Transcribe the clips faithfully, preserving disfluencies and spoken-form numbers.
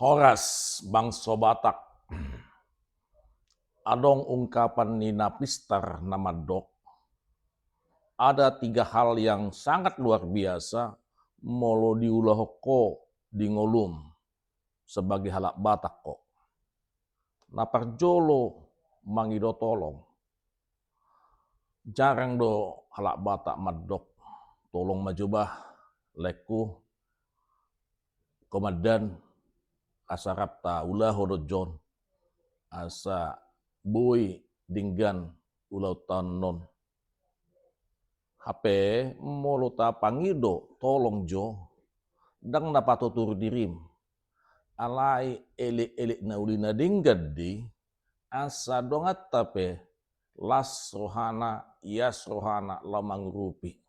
Horas bangso Batak. Adong ungkapan ni na pistar na mandok, ada tiga hal yang sangat luar biasa molo diulahon ho di ngolum sebagai halak Batak ho. Na parjolo, mangido tolong. Jarang do halak Batak mandok, tolong ma jo bah, laengku, komandan, asa rap taulahon on jo on, asa boi denggan ulaonta on. Hape molo tapangido tolong jo, ndang na patotur dirim. Alai elek-elek na uli na denggan do i, asa donganta pe las rohana, ias rohana laho mangurupi.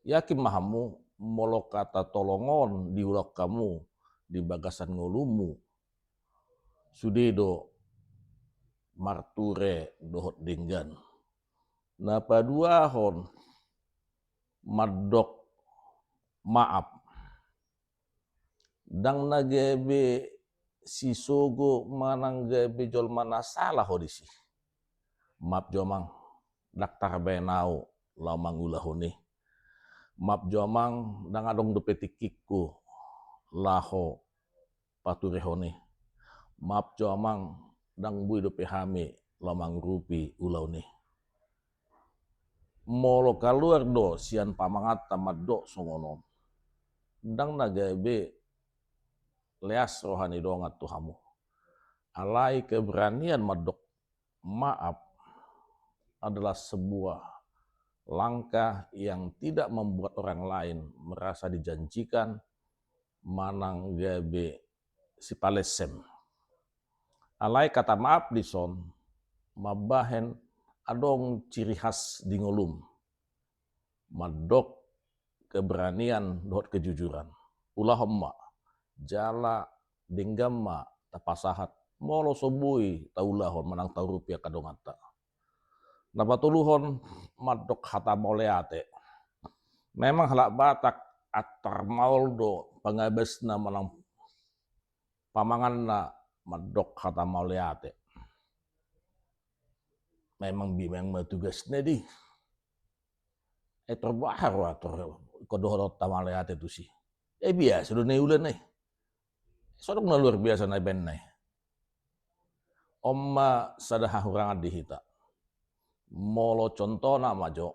Yakin ma hamu, molo hata tolong on diulahon hamu di bagasan ngolummu, sude do marture dohot denggan. Na paduahon, mandok maaf. Ndang na gabe sisogo manang gabe jolma na sala ho disi. Maaf jo amang, ndang tarbaen ahu laho mangulahon i. Maaf jo amang, ndang adong dope tingkingku laho paturehon i. Maaf jo amang, ndang boi dope hami laho mangurupi ulaon i. Molo kaluar do sian pamanganta mandok songon on, ndang na gabe leas roha ni dongan tu hamu. Alai keberanian mandok maaf adalah sebuah langkah yang tidak membuat orang lain merasa dijanjikan manang gabe sipalessem. Alai kata maaf dison mambahen adong ciri khas di ngolum. Mandok keberanian dohot kejujuran. Ulahon ma, jala denggan ma tapasahat molo so boi taulahon manang taurupi angka donganta. Na patoluhon, mandok hata mauliate. Memang halak Batak antar maol do pangabasna manang pamanganna mandok hata mauliate. Memang biang ma tugasna di. Ai tor boha ro ator ingkon dohonon hata mauliate tusi. Ai biasa do na niula i. So adong na luar biasa na baen i. On ma sada hahurangan di hita. Molo contohna ma jo,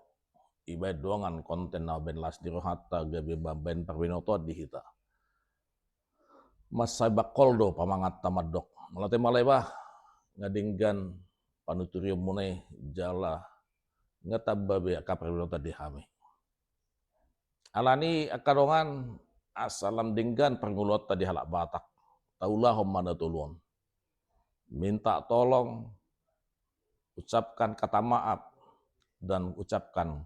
dibaen dongan konten na mambaen las ni rohanta gabe mambaen parbinotoan di hita. Mansai bangkol do pamanganta mandok, mauliate ma Alai bah, nga denggan panuturionmuna i jala nga tamba be angka parbinotoan di hami. Alani i angka dongan, asa lam denggan parngoluonta di halak Batak, taulahon ma na tolu on. Minta tolong, ucapkan kata maaf, dan ucapkan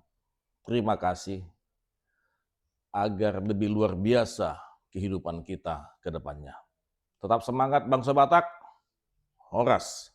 terima kasih agar lebih luar biasa kehidupan kita ke depannya. Tetap semangat bangsa Batak, horas.